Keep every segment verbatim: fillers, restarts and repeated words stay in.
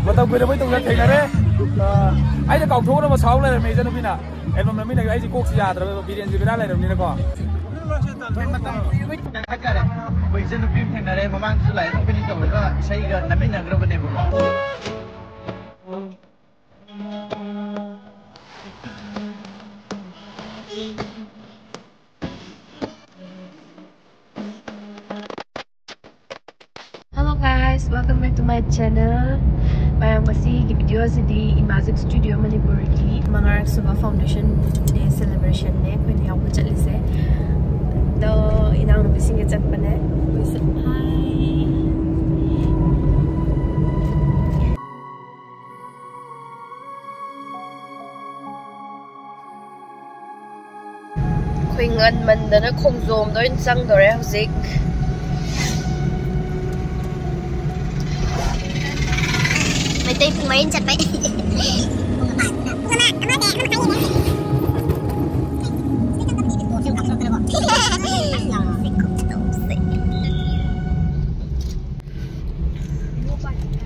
ꯃꯇꯝ ꯀꯨꯏꯔꯕꯩ ꯇꯨꯡꯗ ꯊꯦꯡꯅꯔꯦ꯫ ꯑꯩꯅ ꯀꯥꯎꯊꯣꯛꯅꯕ ꯁꯥꯎ ꯂꯩꯔꯝꯃꯦ ꯏꯆꯟꯅꯨꯄꯤꯅ꯫ ꯑꯦꯜꯕꯝ ꯅꯝꯃꯤꯟꯅꯒꯦ꯫ ꯑꯩꯁꯦ ꯀꯣꯛꯁꯤ ꯌꯥꯗ꯭ꯔꯕ, ꯕꯤꯔꯦꯟꯁꯦ ꯕꯦꯔꯥ ꯂꯩꯔꯕꯅꯤꯅꯀꯣ꯫ ꯍꯥꯏꯇꯥꯔꯦ, ꯑꯩꯈꯣꯏ ꯏꯆꯟꯅꯨꯄꯤ ꯑꯃ ꯊꯦꯡꯅꯔꯦ꯫ ꯃꯃꯥꯡꯗꯁꯨ ꯂꯥꯛꯑꯦ, ꯑꯩꯈꯣꯏꯅꯤ ꯇꯧꯔꯒ ꯏꯁꯩꯒ ꯅꯝꯃꯤꯟꯅꯈ꯭ꯔꯕꯅꯦꯕꯀꯣ꯫ Hello guys, welcome back to my channel. ꯃꯌꯥꯝ, ꯉꯁꯤꯒꯤ video ꯑꯁꯤꯗꯤ Imagic Studio ꯃꯅꯤꯄꯨꯔꯒꯤ ꯃꯉꯥꯔꯛ ꯁꯨꯕ Foundation Day celebration ꯅꯦ ꯑꯩꯈꯣꯏꯅ ꯌꯥꯎꯕ ꯆꯠꯂꯤꯁꯦ꯫ ꯑꯗꯣ ꯏꯅꯥꯎꯅꯨꯄꯤꯁꯤꯡꯒ ꯆꯠꯄꯅꯦ꯫ ꯑꯩꯈꯣꯏꯁꯦ, hi꯫ ꯑꯩꯈꯣꯏ ꯉꯟꯃꯟꯗꯅ ꯈꯣꯡꯖꯣꯝꯗ ꯑꯣꯏꯅ ꯆꯪꯗꯣꯔꯦ ꯍꯧꯖꯤꯛ꯫ ꯃꯩꯇꯩ ꯄꯨꯡ ꯃꯔꯤꯅ ꯆꯠꯄꯩ꯫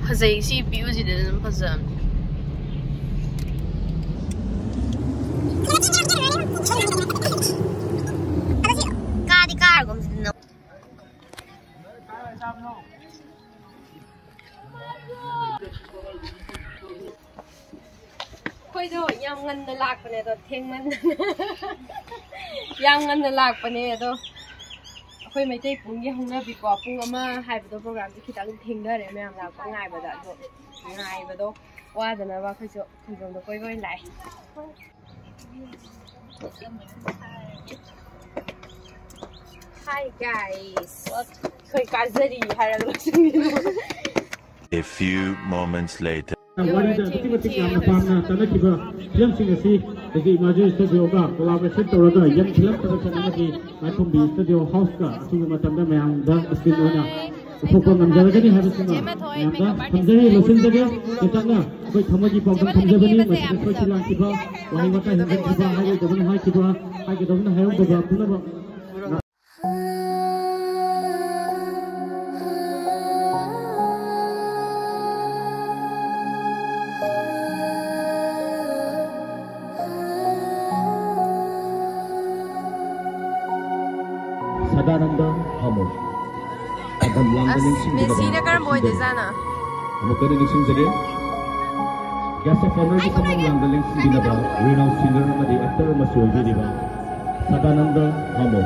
ꯐꯖꯩ, ꯁꯤ view ꯁꯤꯗꯤ ꯑꯗꯨꯝ ꯐꯖꯕꯅꯦ꯫ ꯀꯥꯗꯤ ꯀꯥꯔꯒꯨꯝꯁꯤꯗ ꯅꯪ꯫ ꯑꯩꯈꯣꯏꯗꯣ ꯌꯥꯝ ꯉꯟꯅ ꯂꯥꯛꯄꯅꯦ ꯑꯗꯣ, ꯊꯦꯡꯃꯟꯗꯅ꯫ ꯌꯥꯝ ꯉꯟꯅ ꯂꯥꯛꯄꯅꯦ ꯑꯗꯣ, ꯑꯩꯈꯣꯏ ꯃꯩꯇꯩ ꯄꯨꯡꯒꯤ ꯍꯧꯅꯕꯤꯀꯣ, ꯄꯨꯡ ꯑꯃ ꯍꯥꯏꯕꯗꯣ, ꯄ꯭ꯔꯣꯒ꯭ꯔꯥꯝꯁꯦ ꯈꯤꯇꯪ ꯊꯦꯡꯊꯔꯦ ꯃꯌꯥꯝ ꯂꯥꯛꯄ ꯉꯥꯏꯕꯗ꯫ ꯑꯗꯣ ꯉꯥꯏꯕꯗꯣ ꯋꯥꯗꯅꯕ ꯑꯩꯈꯣꯏꯁꯨ ꯈꯣꯡꯖꯣꯝꯗ ꯀꯣꯏꯕ ꯑꯣꯏꯅ ꯂꯥꯛꯑꯦ꯫ Hi guys, ꯑꯩꯈꯣꯏ ꯀꯥꯖꯔꯤ ꯍꯥꯏꯔꯒ ꯂꯣꯏꯁꯤꯟꯕꯤꯔꯣ꯫ A few moments later. ꯋꯥꯔꯤꯗ ꯑꯗꯨꯛꯀꯤ ꯃꯇꯤꯛ ꯌꯥꯝꯅ ꯄꯥꯝꯅ ꯆꯠꯅꯈꯤꯕ ꯐꯤꯂꯝꯁꯤꯡ ꯑꯁꯤ ꯍꯧꯖꯤꯛ Imagic Studio ꯒ collaboration ꯇꯧꯔꯒ Young Film Production ꯑꯃꯗꯤ ꯃꯥꯏꯈꯣꯝꯕꯤ Studio House ꯀ ꯑꯊꯨꯕ ꯃꯇꯝꯗ ꯃꯌꯥꯝꯗ screen ꯑꯣꯏꯅ ꯄꯨꯊꯣꯛꯄ ꯉꯝꯖꯔꯒꯅꯤ ꯍꯥꯏꯕꯁꯤꯃ ꯃꯌꯥꯝꯗ ꯊꯝꯖꯔꯤ꯫ ꯂꯣꯏꯁꯤꯟꯖꯒꯦ꯫ ꯇꯦꯟꯇꯛꯅ ꯑꯩꯈꯣꯏ ꯊꯝꯃꯣꯏꯒꯤ ꯄꯥꯎꯗꯝ ꯊꯝꯖꯕꯅꯤ꯫ ꯃꯁꯤꯗ ꯁꯣꯏꯈꯤ ꯂꯥꯟꯈꯤꯕ, ꯋꯥꯍꯩ ꯋꯥꯇꯥ ꯍꯦꯟꯖꯤꯟꯈꯤꯕ, ꯍꯥꯏꯔꯣꯏꯗꯕꯅ ꯍꯥꯏꯈꯤꯕ, ꯍꯥꯏꯒꯗꯕꯅ ꯍꯥꯏꯍꯧꯗꯕ ꯄꯨꯝꯅꯃꯛ ꯁꯗꯥꯅꯟꯗ ꯍꯥꯃꯣ꯫ ꯐꯝꯐꯝ ꯂꯥꯡꯗ ꯑꯁ, ꯂꯦꯡꯁꯤꯟꯕꯤꯅꯕ ꯃꯦꯁꯤꯅ ꯀꯔꯝꯕ ꯑꯣꯏꯗꯣꯏꯖꯥꯠꯅꯣ? ꯑꯃꯨꯛꯀ ꯍꯟꯅ ꯅꯤꯡꯁꯤꯡꯖꯒꯦ꯫ Guest of Honourꯒꯤ ꯐꯝꯐꯝ ꯂꯥꯡꯗ ꯂꯦꯡꯁꯤꯟꯕꯤꯅꯕ renowned singer ꯑꯃꯗꯤ actor ꯑꯃꯁꯨ ꯑꯣꯏꯕꯤꯔꯤꯕ ꯁꯗꯥꯅꯟꯗ ꯍꯥꯃꯣ꯫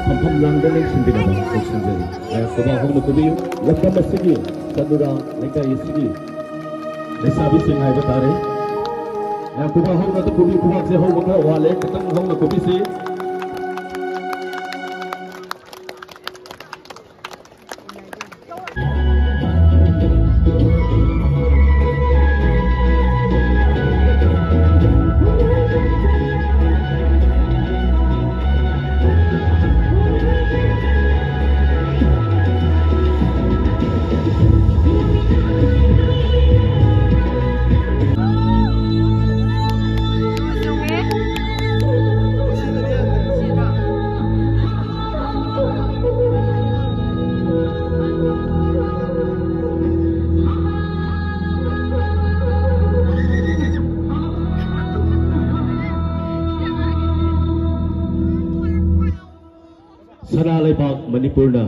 ꯐꯝꯐꯝ ꯂꯥꯡꯗ ꯂꯦꯡꯁꯤꯟꯕꯤꯅꯕ ꯀꯧꯁꯤꯟꯖꯔꯤ꯫ ꯃꯌꯥꯝ ꯈꯨꯕꯥꯛ ꯍꯧꯅ ꯈꯨꯕꯤꯌꯨ꯫ ꯂꯝꯗꯝ ꯑꯁꯤꯒꯤ ꯆꯠꯅꯨꯔꯥ ꯂꯩꯀꯥꯏ ꯑꯁꯤꯒꯤ ꯂꯩꯁꯥꯕꯤꯁꯤꯡ ꯍꯥꯏꯕ ꯇꯥꯔꯦ꯫ ꯃꯌꯥꯝ ꯈꯨꯕꯥꯛ ꯍꯧꯅ ꯑꯗꯨ ꯈꯨꯕꯤ, ꯈꯨꯕꯥꯛꯁꯦ ꯍꯧꯕ ꯈꯔ ꯋꯥꯠꯂꯦ, ꯈꯤꯇꯪ ꯍꯧꯅ ꯈꯨꯕꯤꯁꯤ꯫ ꯁꯅꯥ ꯂꯩꯕꯥꯛ ꯃꯅꯤꯄꯨꯔꯅ꯫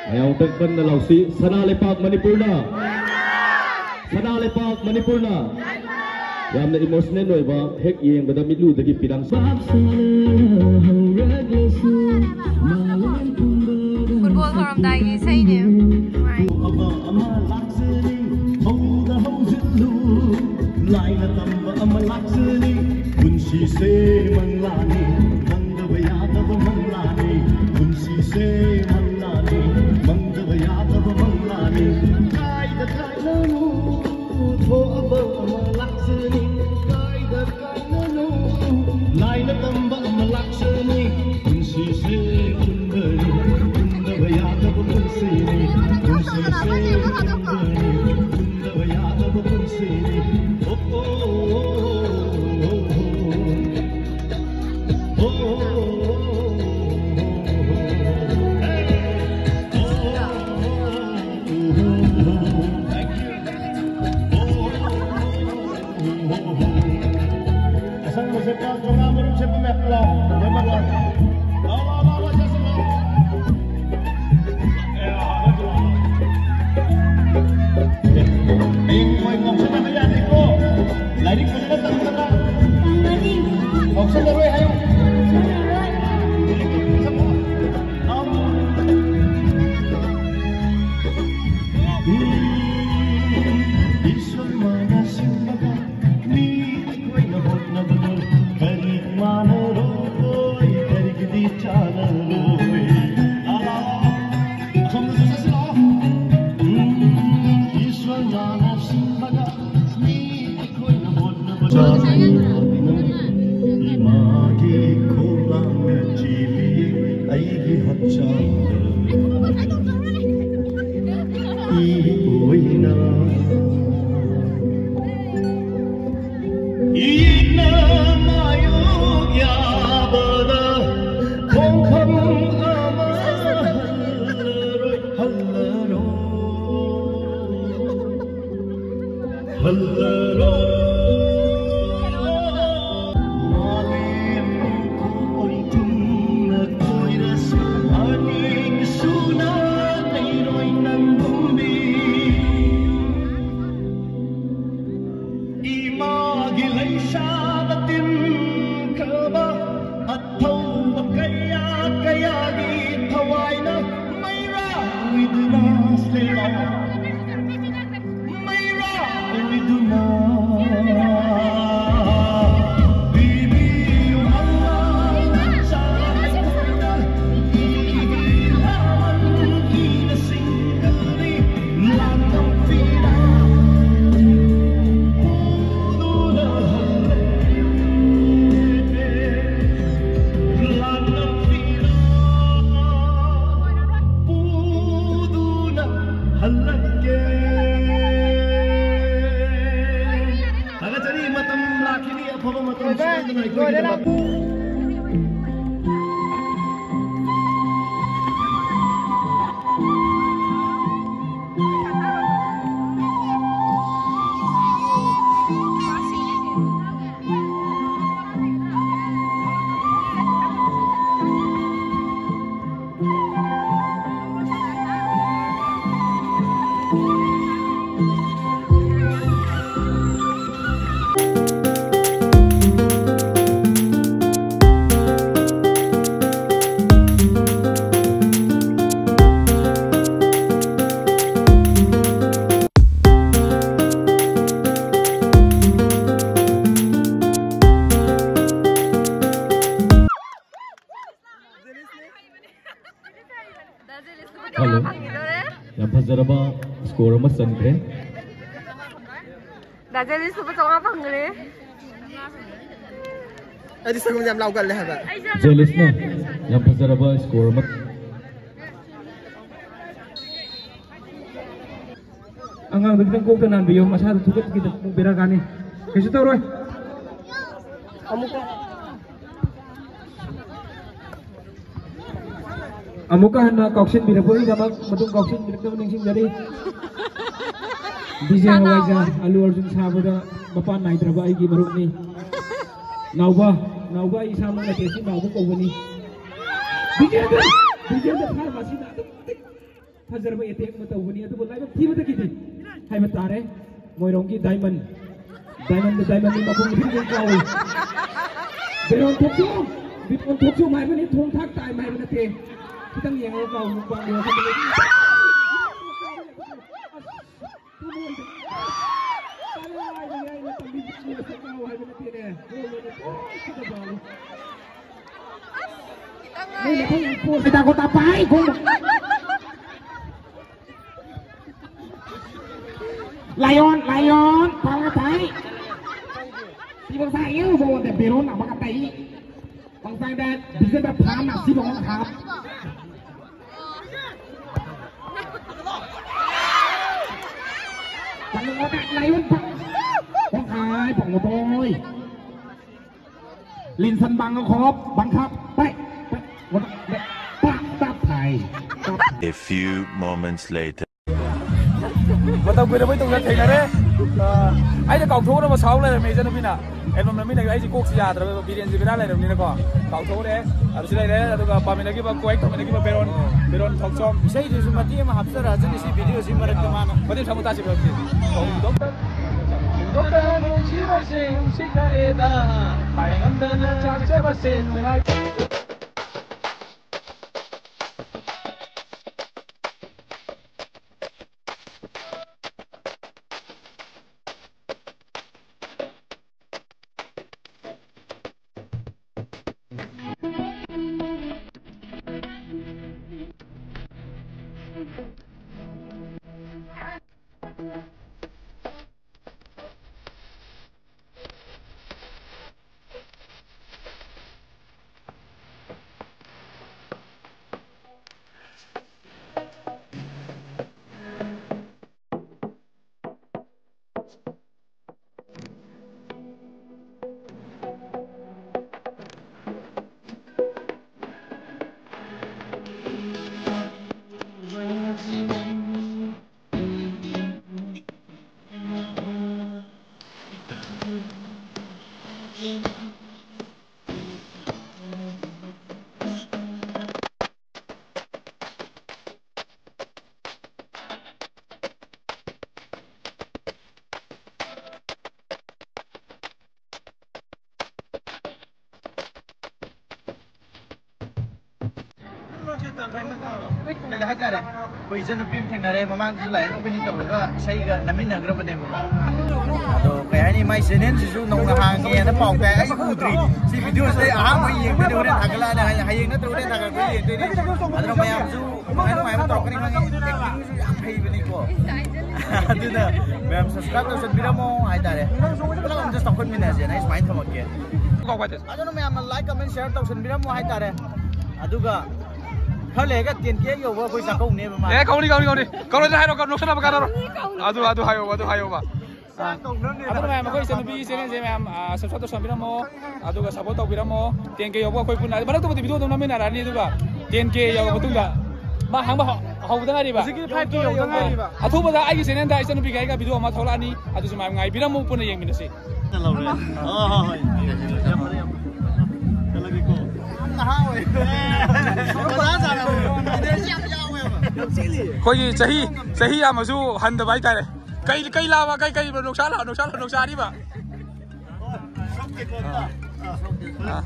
ꯃꯌꯥꯝ ꯑꯃꯨꯛꯇꯪ ꯀꯟꯅ ꯂꯥꯎꯁꯤ, ꯁꯅꯥ ꯂꯩꯕꯥꯛ ꯃꯅꯤꯄꯨꯔꯅ꯫ ꯁꯅꯥ ꯂꯩꯕꯥꯛ ꯃꯅꯤꯄꯨꯔꯅ꯫ ꯌꯥꯝꯅ emotional ꯑꯣꯏꯕ, ꯍꯦꯛ ꯌꯦꯡꯕꯗ ꯃꯤꯠꯂꯨꯗꯒꯤ ꯄꯤꯔꯥꯡ ꯁꯥ꯫ ꯐꯨꯠꯕꯣꯜ ꯍꯧꯔꯝꯗꯥꯏꯒꯤ ꯏꯁꯩꯅꯦ꯫ ꯅꯨꯡꯉꯥꯏ꯫ ꯑꯃ ꯂꯥꯛꯆꯅꯤ, ꯍꯧꯗ ꯍꯧꯖꯤꯜꯂꯨ, ꯂꯥꯏꯅ ꯇꯝꯕ ꯑꯃ ꯂꯥꯛꯆꯅꯤ, ꯄꯨꯟꯁꯤꯁꯦ ꯃꯪꯂꯥꯅꯤ, ꯃꯪꯗꯕ ꯌꯥꯗꯕ ꯃꯪꯂꯥꯅꯤ, ꯄꯨꯟꯁꯤꯁꯦ ꯃꯪꯂꯥꯅꯤ, ꯃꯪꯗꯕ ꯌꯥꯗꯕ ꯃꯪꯂꯥꯅꯤ, ꯀꯥꯏꯗ ꯀꯥꯏꯅꯅꯨ, ꯊꯣꯛꯑꯕ ꯑꯃ ꯂꯥꯛꯆꯅꯤ, ꯀꯥꯏꯗ ꯀꯥꯏꯅꯅꯨ, ꯂꯥꯏꯅ ꯇꯝꯕ ꯑꯃ ꯂꯥꯛꯆꯅꯤ, ꯄꯨꯟꯁꯤꯁꯦ ꯄꯨꯟꯕꯅꯤ, ꯄꯨꯟꯗꯕ ꯌꯥꯗꯕ ꯄꯨꯟꯁꯤꯅꯤ, ꯄꯨꯟꯁꯤꯁꯦ ꯄꯨꯟꯕꯅꯤ, ꯄꯨꯟꯗꯕ ꯌꯥꯗꯕ ꯄꯨꯟꯁꯤꯅꯤ꯫ ꯑꯣ, ꯑꯣ, ꯑꯣ, ꯑꯣ, ꯑꯣ꯫ ꯑꯁꯪꯕ ꯁꯦꯠꯄ, ꯆꯣꯉꯥ ꯃꯔꯨꯝ ꯁꯦꯠꯄ ꯃꯌꯥꯝ ꯂꯥꯛꯑꯣ, ꯂꯣꯏꯅꯃꯛ ꯂꯥꯛꯑꯣ꯫ ꯂꯥꯛꯑꯣ, ꯂꯥꯛꯑꯣ, ꯂꯥꯛꯑꯣ, ꯂꯥꯛꯑꯣ, ꯆꯠꯁꯤ, ꯂꯥꯛꯑꯣ꯫ ꯍꯜꯂꯔꯣ꯫ ꯃꯥꯂꯦꯝ ꯈꯨꯑꯣꯟꯊꯨꯝꯅ ꯀꯣꯏꯔꯁꯨ, ꯑꯅꯤꯡ ꯁꯨꯅ ꯂꯩꯔꯣꯏ ꯅꯪꯒꯨꯝꯕꯤ꯫ ꯏꯃꯥꯒꯤ ꯂꯩꯁꯥꯗ ꯇꯤꯟꯈ꯭ꯔꯕ ꯑꯊꯧꯕ ꯀꯌꯥ ꯀꯌꯥꯒꯤ ꯊꯋꯥꯏꯅ ꯃꯩꯔꯥ ꯑꯣꯏꯗꯨꯅ ꯁꯦꯜꯂꯣ꯫ ꯃꯩꯔꯥ ꯑꯣꯏꯗꯨꯅ ꯄꯤꯕꯤꯌꯨ ꯃꯉꯥꯜ ꯃꯆꯥ ꯑꯩꯈꯣꯏꯗ꯫ ꯏꯒꯤ ꯂꯥꯃꯟ ꯏꯅ ꯁꯤꯡꯒꯜꯅꯤ ꯂꯥꯟꯅꯝꯐꯤꯗ ꯄꯨꯗꯨꯅ ꯍꯜꯂꯛꯀꯦ꯫ ꯂꯥꯟꯅꯝꯐꯤꯗ ꯄꯨꯗꯨꯅ ꯍꯜꯂꯛꯀꯦ꯫ ꯊꯥꯒꯠꯆꯔꯤ꯫ ꯃꯇꯝ ꯂꯥꯛꯈꯤꯅꯤ, ꯑꯐꯕ ꯃꯇꯝ ꯁꯣꯏꯗꯅ ꯑꯩꯈꯣꯏꯒꯤꯗꯃꯛ꯫ ꯍꯜꯂꯣ꯫ ꯌꯥꯝ ꯐꯖꯔꯕ ꯁ꯭ꯀꯣꯔ ꯑꯃ ꯆꯟꯈ꯭ꯔꯦ꯫ ꯗꯥ ꯖꯦꯂꯤꯁ ꯂꯨꯄꯥ ꯆꯥꯝꯃꯉꯥ ꯐꯪꯈ꯭ꯔꯦ꯫ ꯑꯩꯗꯤ ꯁꯒꯨꯝꯁꯦ ꯌꯥꯝ ꯂꯥꯎꯒꯜꯂꯦ ꯍꯥꯏꯕ꯫ ꯖꯦꯂꯤꯁꯅ ꯌꯥꯝ ꯐꯖꯔꯕ ꯁ꯭ꯀꯣꯔ ꯑꯃ꯫ ꯑꯉꯥꯡꯗꯣ ꯈꯤꯇꯪ ꯀꯣꯛꯇ ꯅꯥꯟꯕꯤꯌꯨ, ꯃꯁꯥꯗꯣ ꯊꯨꯀꯠꯈꯤꯗ ꯑꯃꯨꯛ ꯕꯦꯔꯥ ꯀꯥꯅꯤ꯫ ꯀꯩꯁꯨ ꯇꯧꯔꯣꯏ꯫ ꯑꯃꯨꯛꯀ꯫ ꯑꯃꯨꯛꯀ ꯍꯟꯅ ꯀꯥꯎꯁꯤꯟꯕꯤꯔꯛꯄꯒꯤꯗꯃꯛ, ꯃꯇꯨꯡ ꯀꯥꯎꯁꯤꯟꯕꯤꯔꯛꯇꯕ ꯅꯤꯡꯁꯤꯡꯖꯔꯤ꯫ ꯗꯤ ꯖꯦ ꯍꯋꯥꯏꯖꯥꯔ, ꯑꯜꯂꯨ ꯑꯔꯖꯨꯟ ꯁꯥꯕꯗ ꯃꯄꯥꯟ ꯅꯥꯏꯗ꯭ꯔꯕ ꯑꯩꯒꯤ ꯃꯔꯨꯞꯅꯤ꯫ ꯅꯥꯎꯕ, ꯅꯥꯎꯕ ꯑꯩ ꯏꯁꯥꯃꯛ ꯅꯠꯇꯦ, ꯁꯤ ꯅꯥꯎꯕ ꯀꯧꯕꯅꯤ꯫ ꯕꯤꯖꯦꯟꯗ, ꯕꯤꯖꯦꯟꯗ ꯐꯥꯔꯃꯥꯁꯤꯗ ꯑꯗꯨꯛꯀꯤ ꯃꯇꯤꯛ ꯐꯖꯔꯕ ꯑꯦꯇꯦꯛ ꯑꯃ ꯇꯧꯕꯅꯤ, ꯑꯗꯨꯕꯨ ꯂꯥꯏꯕꯛ ꯊꯤꯕꯗꯒꯤꯗꯤ ꯍꯥꯏꯕ ꯇꯥꯔꯦ, ꯃꯣꯏꯔꯣꯡꯒꯤ ꯗꯥꯏꯃꯟ, ꯗꯥꯏꯃꯟꯗ ꯗꯥꯏꯃꯟꯒꯤ ꯃꯈꯣꯡ ꯃꯊꯤꯟ ꯃꯊꯤꯟ ꯀꯥꯎꯏ꯫ ꯕꯦꯔꯣꯟ ꯊꯣꯛꯆꯣꯝ, ꯕꯦꯔꯣꯟ ꯊꯣꯛꯆꯣꯝ ꯍꯥꯏꯕꯅꯤ, ꯊꯣꯡ ꯊꯥꯛ ꯇꯥꯏꯝ ꯍꯥꯏꯕ ꯅꯠꯇꯦ꯫ ꯈꯤꯇꯪ ꯌꯦꯡꯉꯒ ꯀꯥꯎ, ꯃꯨꯛꯕꯥꯡꯒꯤ ꯋꯥꯈꯜꯗ ꯂꯩ꯫ Lion, lion, pala tay. Di ba sa iyo, so, the Biron, ang mga tay. Pang sa that, di ba, pharmacy, mga hap. Pangunguna, layon pa. Huwag ay, pangutoy. Linsan bang ang hop, bang hap, tay, tay, wala, tay, tap, tap, tay, tap. A few moments later. ꯃꯇꯝ ꯀꯨꯏꯔꯕꯩ ꯇꯨꯡꯗ ꯊꯦꯡꯅꯔꯦ꯫ ꯑ, ꯑꯩꯅ ꯀꯥꯎꯊꯣꯛꯅꯕ ꯁꯥꯎ ꯂꯩꯔꯝꯃꯦ ꯏꯆꯟꯅꯨꯄꯤꯅ꯫ Album ꯅꯝꯃꯤꯟꯅꯈꯤꯕ ꯑꯩꯁꯦ ꯀꯣꯛꯁꯤ ꯌꯥꯗ꯭ꯔꯕ, ꯕꯤꯔꯦꯟꯁꯦ ꯕꯦꯔꯥ ꯂꯩꯔꯕꯅꯤꯅꯀꯣ꯫ ꯀꯥꯎꯊꯣꯛꯎꯔꯦ꯫ ꯑꯗꯨꯁꯨ ꯂꯩꯔꯦ꯫ ꯑꯗꯨꯒ ꯄꯥꯃꯤꯟꯅꯈꯤꯕ, ꯀ꯭ꯋꯦꯛ ꯇꯧꯃꯤꯟꯅꯈꯤꯕ ꯕꯦꯔꯣꯟ, ꯕꯦꯔꯣꯟ ꯊꯣꯛꯆꯣꯝ꯫ ꯏꯁꯩꯗꯨꯁꯨ ꯃꯇꯦꯛ ꯑꯃ ꯍꯥꯞꯆꯔꯛꯑꯁꯅꯤ ꯁꯤ ꯚꯤꯗꯤꯑꯣꯁꯤ ꯃꯔꯛꯇ ꯃꯥꯅ꯫ ꯃꯇꯦꯛ ꯁꯥꯃꯨ ꯇꯥꯁꯤ ꯃꯔꯛꯇꯤ꯫ ꯗꯣꯛꯇꯔ ꯅꯨꯡꯁꯤꯕꯁꯦ ꯅꯨꯡꯁꯤꯈ꯭ꯔꯦꯗ, ꯍꯥꯏ ꯉꯝꯗꯅ ꯆꯥꯛꯆꯕꯁꯦ ꯅꯨꯡꯉꯥꯏ꯫ ꯀꯩꯗ ꯍꯥꯏꯇꯥꯔꯦ, ꯑꯩꯈꯣꯏ ꯏꯆꯟꯅꯨꯄꯤ ꯑꯃ ꯊꯦꯡꯅꯔꯦ, ꯃꯃꯥꯡꯗꯁꯨ ꯂꯥꯛꯑꯦ, ꯑꯩꯈꯣꯏꯅꯤ ꯇꯧꯔꯒ ꯏꯁꯩꯒ ꯅꯝꯃꯤꯟꯅꯈ꯭ꯔꯕꯅꯦꯕ꯫ ꯑꯗꯣ ꯀꯩ ꯍꯥꯏꯅꯤ, ꯃꯥꯏ ꯆꯦꯅꯦꯜꯁꯤꯁꯨ ꯅꯧꯅ ꯍꯥꯡꯉꯦꯅ ꯄꯥꯎ ꯇꯥꯏ, ꯑꯩ ꯎꯗ꯭ꯔꯤ꯫ ꯁꯤ ꯚꯤꯗꯤꯑꯣꯁꯤꯗ ꯑꯍꯥꯟꯕ ꯌꯦꯡꯗꯣꯏꯅꯦ, ꯍꯣꯔꯦꯟ ꯊꯥꯒꯠꯂꯛꯑꯅꯤ, ꯍꯌꯦꯡ ꯅꯠꯇ꯭ꯔꯒ ꯍꯣꯔꯦꯟ ꯊꯥꯒꯠꯂꯛꯄ ꯌꯦꯡꯗꯣꯏꯅꯦ꯫ ꯑꯗꯨꯅ ꯃꯌꯥꯝꯁꯨ ꯅꯨꯡꯉꯥꯏ ꯅꯨꯡꯉꯥꯏꯕ ꯇꯧꯔꯛꯀꯅꯤ ꯈꯪꯉꯤ, ꯑꯦꯛꯇꯤꯡꯁꯨ ꯌꯥꯝ ꯍꯩꯕꯅꯤꯀꯣ꯫ ꯑꯗꯨꯅ ꯃꯌꯥꯝ ꯁꯕꯁꯀ꯭ꯔꯥꯏꯕ ꯇꯧꯁꯟꯕꯤꯔꯝꯃꯣ ꯍꯥꯏꯇꯥꯔꯦ, ꯄꯨꯂꯞ ꯑꯝꯇ ꯆꯥꯎꯈꯠꯃꯤꯟꯅꯁꯦꯅ ꯑꯩ ꯁꯨꯃꯥꯏꯅ ꯊꯝꯃꯛꯀꯦ꯫ ꯑꯗꯨꯅ ꯃꯌꯥꯝꯅ ꯂꯥꯏꯛ, ꯀꯃꯦꯟ, ꯁꯤꯌꯔ ꯇꯧꯁꯟꯕꯤꯔꯝꯃꯣ ꯍꯥꯏꯇꯥꯔꯦ꯫ ꯑꯗꯨꯒ ꯈꯔ ꯂꯩꯔꯒ ꯇꯦꯟ ꯀꯦ ꯌꯧꯕ ꯑꯩꯈꯣꯏ ꯆꯥꯛꯀꯧꯅꯦꯕ ꯃꯥ꯫ ꯑꯦ, ꯀꯧꯅꯤ, ꯀꯧꯅꯤ, ꯀꯧꯅꯤ꯫ ꯀꯧꯔꯣꯏꯗ꯭ꯔꯥ ꯍꯥꯏꯔꯣ, ꯅꯣꯛꯁꯟꯅꯕ ꯀꯥꯟꯅꯔꯣ꯫ ꯑꯗꯨ, ꯑꯗꯨ ꯍꯥꯏꯌꯣꯕ, ꯑꯗꯨ ꯍꯥꯏꯌꯣꯕ꯫ ꯑꯗꯨꯅ ꯃꯌꯥꯝ ꯑꯩꯈꯣꯏ ꯏꯆꯟꯅꯨꯄꯤꯒꯤ ꯆꯦꯅꯦꯜꯁꯦ ꯃꯌꯥꯝ, ꯑ, ꯁꯕꯁꯀ꯭ꯔꯥꯏꯕ ꯇꯧꯁꯟꯕꯤꯔꯝꯃꯣ, ꯑꯗꯨꯒ ꯁꯞꯄꯣꯔꯠ ꯇꯧꯕꯤꯔꯝꯃꯣ꯫ ꯇꯦꯟ ꯀꯦ ꯌꯧꯕ ꯑꯩꯈꯣꯏ ꯄꯨꯟꯅ, ꯃꯔꯛꯇꯕꯨꯗꯤ ꯚꯤꯗꯤꯑꯣ ꯑꯗꯨꯝ ꯅꯝꯃꯤꯟꯅꯔꯛꯑꯅꯤ, ꯑꯗꯨꯒ ꯇꯦꯟ ꯀꯦ ꯌꯧꯔꯕ ꯃꯇꯨꯡꯗ ꯃꯥ ꯍꯥꯡꯕ ꯍꯧ-, ꯍꯧꯕꯗ ꯉꯥꯏꯔꯤꯕ꯫ ꯍꯧꯖꯤꯛꯀꯤ ꯐꯥꯏꯚ ꯀꯦ ꯌꯧꯗ ꯉꯥꯏꯔꯤꯕ꯫ ꯑꯊꯨꯕꯗ ꯑꯩꯒꯤ ꯆꯦꯅꯦꯜꯗ ꯏꯆꯟꯅꯨꯄꯤꯒ ꯑꯩꯒ ꯚꯤꯗꯤꯑꯣ ꯑꯃ ꯊꯣꯛꯂꯛꯑꯅꯤ, ꯑꯗꯨꯁꯨ ꯃꯌꯥꯝ ꯉꯥꯏꯕꯤꯔꯝꯃꯨ, ꯄꯨꯟꯅ ꯌꯦꯡꯃꯤꯟꯅꯁꯤ꯫ ꯂꯧꯔꯦ꯫ ꯍꯣꯏ, ꯍꯣꯏ, ꯍꯣꯏ꯫ ꯌꯥꯝ ꯐꯔꯦ, ꯌꯥꯝ ꯐꯔꯦ꯫ ꯆꯠꯂꯒꯦꯀꯣ꯫ ꯌꯥꯝ ꯅꯍꯥ ꯑꯣꯏ꯫ ꯃꯖꯥ ꯆꯥꯅ ꯂꯧꯔꯦ꯫ ꯏꯅꯔꯖꯤ ꯌꯥꯝ ꯌꯥꯎꯋꯦꯕ꯫ ꯌꯥꯝ ꯆꯦꯜꯂꯤ꯫ ꯑꯩꯈꯣꯏꯒꯤ ꯆꯍꯤ, ꯆꯍꯤ ꯌꯥꯝꯃꯁꯨ ꯍꯟꯗꯕ ꯍꯥꯏꯇꯥꯔꯦ꯫ ꯀꯩ, ꯀꯩ ꯂꯥꯕ, ꯀꯩ, ꯀꯩ ꯅꯣꯛꯁꯥ ꯂꯥ-, ꯅꯣꯛꯁꯥ ꯂꯥ-, ꯅꯣꯛꯁꯥꯔꯤꯕ? ꯑꯥ꯫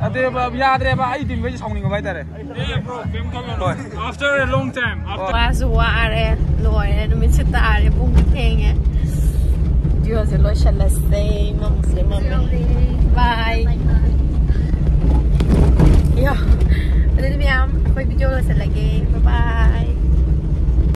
ꯅꯠꯇꯦꯕ, ꯌꯥꯗ꯭ꯔꯦꯕ, ꯑꯩ ꯇꯤꯝꯈꯩꯁꯦ ꯁꯥꯎꯅꯤꯡꯉꯕ ꯍꯥꯏꯇꯥꯔꯦ꯫ ꯍꯣꯏ꯫ After a long time, after ꯋꯥꯁꯨ ꯋꯥꯔꯦ, ꯂꯣꯏꯔꯦ, ꯅꯨꯃꯤꯠꯁꯨ ꯇꯥꯔꯦ, ꯄꯨꯡꯁꯨ ꯊꯦꯡꯉꯦ꯫ ꯚꯤꯗꯤꯑꯣꯁꯦ ꯂꯣꯏꯁꯜꯂꯁꯦ, ꯃꯝꯁꯦ ꯃꯝꯃꯦ꯫ ꯕꯥꯏ꯫ ꯌꯥ꯫ ꯑꯗꯨꯗꯤ ꯃꯌꯥꯝ, ꯑꯩꯈꯣꯏ ꯚꯤꯗꯤꯑꯣ ꯂꯣꯏꯁꯜꯂꯒꯦ꯫ ꯕꯥꯏ ꯕꯥꯏ꯫